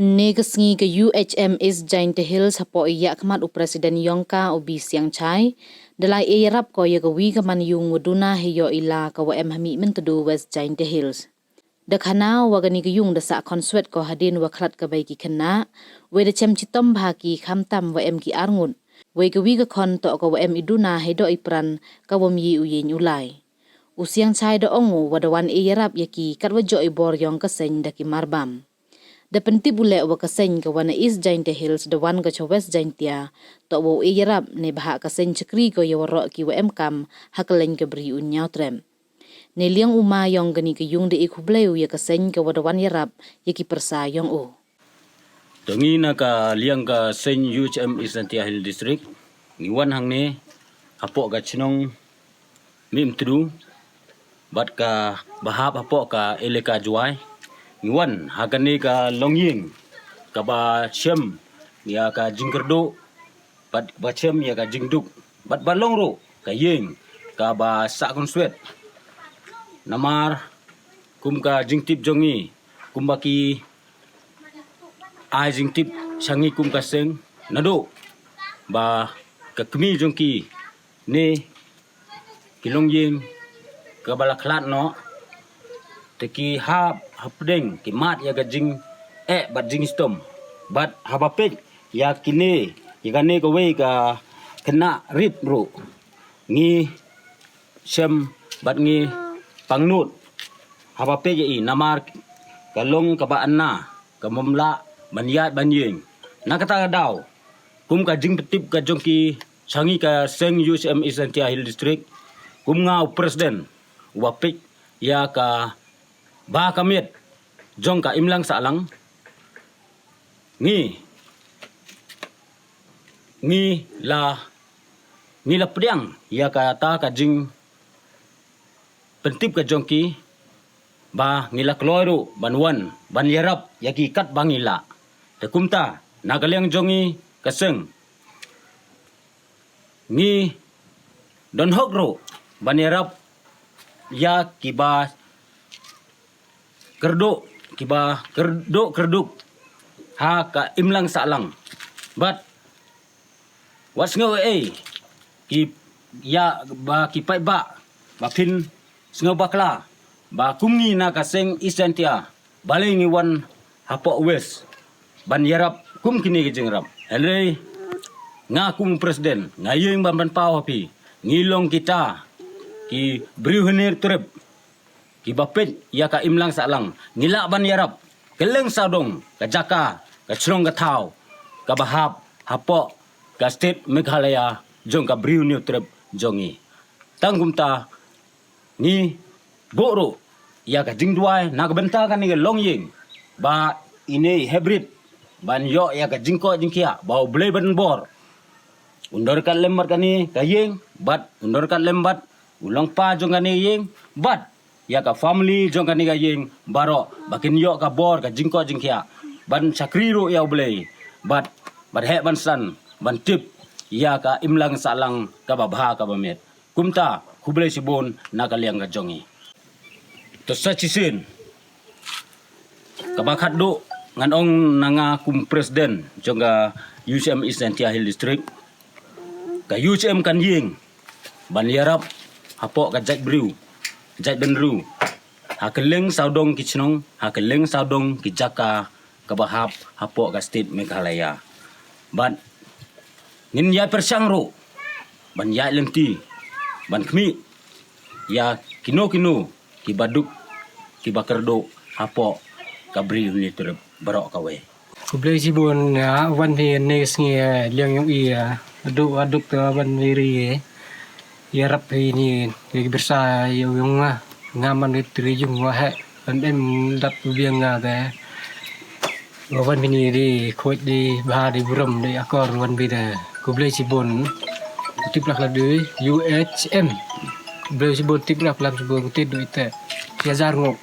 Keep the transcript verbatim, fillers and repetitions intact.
Ynne ka sngi ka U H M East Jaintia Hills hapoh i ïa khmat u President yong ka u B Siang Chai, da la ïarap ko ïa ka wi ka man ïung wa duna ha ïoh i la ka wa em ha Mihmyntdu West Jaintia Hills. Da khana wa kani ka ïung da sah khonswet ko hadien wa khlad ka bei ki khynnah, wei da chem chitom bha ki khamtam wa em ki arngut, wei ka wi ka khon toh ka wa em i duna ha i doh i pran ka wa mih u ïeng u lai. U Siang Chai da ong u wa da wan ïarap ïa ki kat wa joh i bor yong ka seng da ki marbam. Da pyntip u leh wa ka seng ka wa na East Jaintia Hills da wan ka cha West Jaintia, toh wa u ïarap ne bha ka seng chakri ko ïa waroh ki wa em kam ha ka leng ka bri u ñiaw trem. Ne liang u ma yong kani ka ïung da i khublei u ïa ka seng ka wa da wan ïarap ïa ki pyrsa yong u. To ngi na ka liang ka seng U H M East Jaintia Hills District, ngi wan hangne hapoh ka chnong Mihmyntdu bad ka bahap hapoh ka elaka Jwai. Ngi wan ha kane ka longïing ka ba chem ïa ka jingkyrduh bad ba chem ïa ka jingduk bad ba long ruh ka ïing ka ba sah khonswet. Namar kum ka jingtip jong ngi, kum ba ki ai jingtip sha ngi kum ka seng, naduh ba ka kmie jong ki ne ki longïing ka ba la khlad noh, te ki hap hapdeng ki mad ïa ka jingeh bad jingshitom. Bad haba peit ïa kine, ïa kane kawei ka khynnah rit ruh, ngi shem bad ngi pangnud haba peit ïa i, namar ka long ka ba anna, ka mom lah ban ïaid ban ïeng. Na kata ka daw, kum ka jingpyntip ka jong ki sha ngi ka seng U H M East Jaintia Hills District, kum nga u president u ba peit ïa ka ba ka miet jong ka imlang sahlang, ngi, ngi la, ngi la pdiang ïa kata ka jingpyntip ka jong ki, ba ngi la kloi ruh ban wan ban ïarap ïa ki kat ba ngi lah. Te kumta na ka liang jong ngi ka seng, ngi don hok ruh ban ïarap ïa ki ba kyrduh, ki ba kyrduh kyrduh ha ka imlang sahlang. Bad wat sngew ei ki ïa ba ki paidbah ba phin sngew bakla ba kum ngi na ka seng East Jaintia, balei ngi wan hapoh West ban ïarap kum kine ki jingïarap. Hynrei nga kum president nga ïeng ban pynpaw ha phi, ngi long kita ki briew hynñiew trep ki ba peit ïa ka imlang sahlang, ngi lah ban ïarap kylleng sawdong ka jaka, ka chnong ka thaw ka ba hap hapoh ka state Meghalaya jong ka briew hynñiew trep jong ngi. Tang kumta ngi buh ruh ïa ka jingduwai na ka bynta kane ka longïing, ba ine i hybrid ban ïoh ïa ka jingkoit jingkhiah, ba U Blei ban bor un dorkat lem bad kane ka ïing, bad un dorkat lem bad u longpa jong kane ka ïing, bad ïa ka family jong kane ka ïing baroh, ba kin ïoh ka bor ka jingkoit jingkhiah ban shakri ruh ïa U Blei, bad, bad heh ban san ban tip ïa ka imlang sahlang ka ba bha ka ba miet. Kumta khublei shibun na ka liang ka jong ngi. To sa shisien, ka ba khatduh ngan ong na nga kum president jong ka U H M East Jaintia Hills District, ka U H M kan ïeng ban ïarap hapoh ka jaitbynriew, jaitbynriew, ha kylleng sawdong ki chnong, ha kylleng sawdong ki jaka ka ba hap hapoh ka state Meghalaya. Bad ngin ïai pyrshang ruh ban ïai lynti ban khmih ïa kino kino ki ba duk, ki ba kyrduh hapoh ka briew hynñiew trep baroh kawei. Khublei shibun, ah, wan phi ne sngi, eh, liang yong i, ah, aduk, aduk te wan phi ri, eh. Ïarap phi ni, ki byrsa yong yong nga, nga man ki tri yung wa heh, ban em dap biang nga te. Wa wan phi ni di, khot di, bha di, burom di, akor wan phi te. Khublei shibun. Tip lak la di, U H M. Khublei shibun, tip lak lam shibun, khutit du ite. Ïa jar ngok.